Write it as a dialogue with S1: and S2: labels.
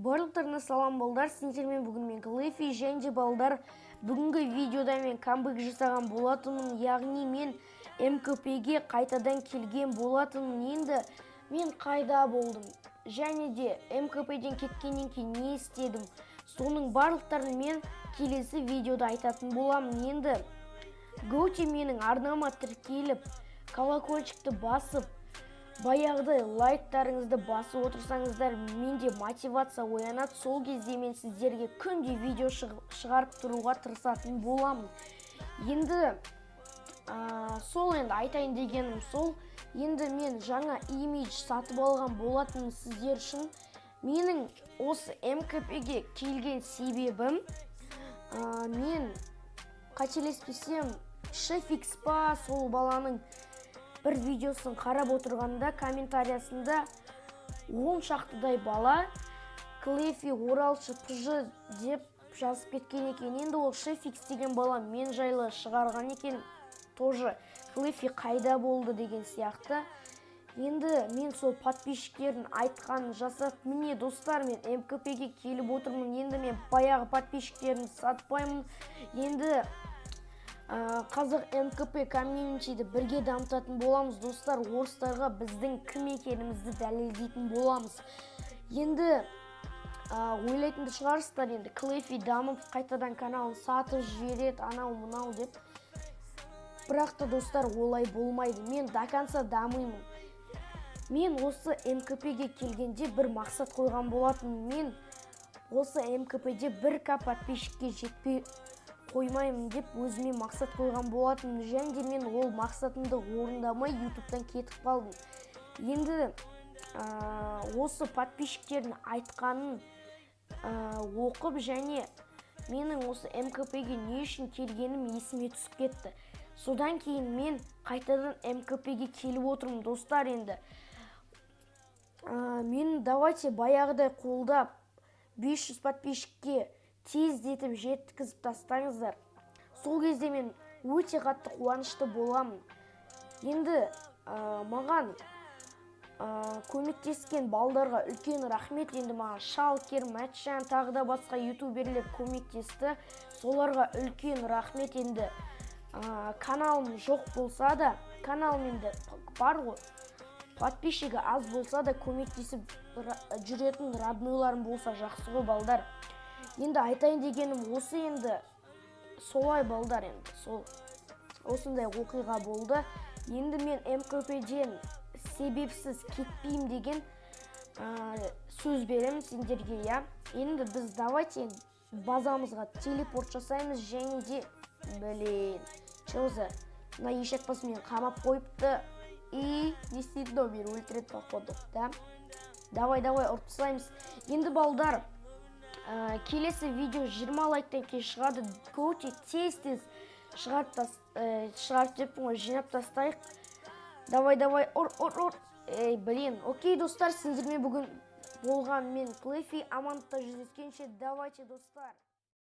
S1: Барлықтарына салам, балдар! Сендермен бүгін мен, Клэфи. Және де, балдар, бүгінгі видеода мен камбэк жасаған болатынмын, яғни мен МКП-ге қайтадан келген болатынмын. Енді мен қайда болдым және де МКП-ден кеткеннен кейін не істедім, соның барлықтарын мен келесі видеода айтатын боламын. Енді готе менің арнама тіркеліп, колокольчикті басып, баяғыдай лайктарыңызды басып отырсаңыздар, менде мотивация оянады. Сол кезде мен сіздерге күнде видео шығарып тұруға тырысатын боламын. Енді сол, енді айтайын дегенім сол. Енді мен жаңа имидж сатып алған болатынмын сіздер үшін. Менің осы МКП-ге келген себебім, мен қателеспесем, Шефикс па, сол баланың бір видеосын қарап отырғанда, комментариясында 10 шақтыдай бала «Клефи, оралшы, пж» деп жазып кеткен екен. Енді ол Шефикс деген бала мен жайлы шығарған екен тоже, «Клефи қайда болды» деген сияқты. Енді мен сол подписчиктердің айтқанын жасап, міне, достар, мен МКП-ге келіп отырмын. Енді мен баяғы подписчиктерімді сатпаймын. Енді қазақ МКП комьюнитиді бірге дамытатын боламыз, достар. Орыстарға біздің кім екенімізді дәлелдейтін боламыз. Енді ойлайтын да шығарсыздар, енді Клефи дамып, қайтадан каналын сатып жібереді, анау мынау деп. Бірақ та, достар, олай болмайды, мен до конца дамимын. Мен осы МКП-ге келгенде бір мақсат қойған болатын: мен осы МКП-де 1К подписчикке жетпей қоймаймын деп өзіме мақсат қойған болатынмын. Және де мен ол мақсатымды орындамай, ютубтан кетіп қалдым. Енді осы подписчиктердің айтқанын оқып және менің осы МКП-ге не үшін келгенім есіме түсіп кетті. Содан кейін мен қайтадан МКП-ге келіп отырмын, достар. Енді мен давайте баяғыдай қолдап, 500 подписчикке тездетіп жеткізіп тастаңыздар. Сол кезде мен өте қатты қуанышты боламын. Енді маған көмектескен балдарға үлкен рахмет. Енді маған Шалкер, Мәтжан, тағы да басқа ютуберлер көмектесті, соларға үлкен рахмет. Енді каналым жоқ болса да, каналым енді бар ғой, подписчигі аз болса да, көмектесіп жүретін роднойларым болса, жақсы ғой, балдар. Енді айтайын дегенім осы. Енді солай, балдар, енді сол осындай оқиға болды. Енді мен МКП-ден себепсіз кетпеймін деген сөз беремін сендерге, иә. Енді біз давайте базамызға телепорт жасаймыз. Және де, блин, че за мына ешек мені қамап қойыпты? И не істейді мынау? Мені өлтіреді, походу, да. Давай, давай, ұрып тастаймыз. Енді, балдар, келесі видео 20 лайктан кейін шығады. Өте тез тез шығарып тас, шығарып деппін ғой, жинап тастайық. Давай, давай, ұр, ұр, ұр! Ей, блин. Окей, достар, сендермен бүгін болған мен, Клефи. Амандықта жүздескенше, давайте, достар.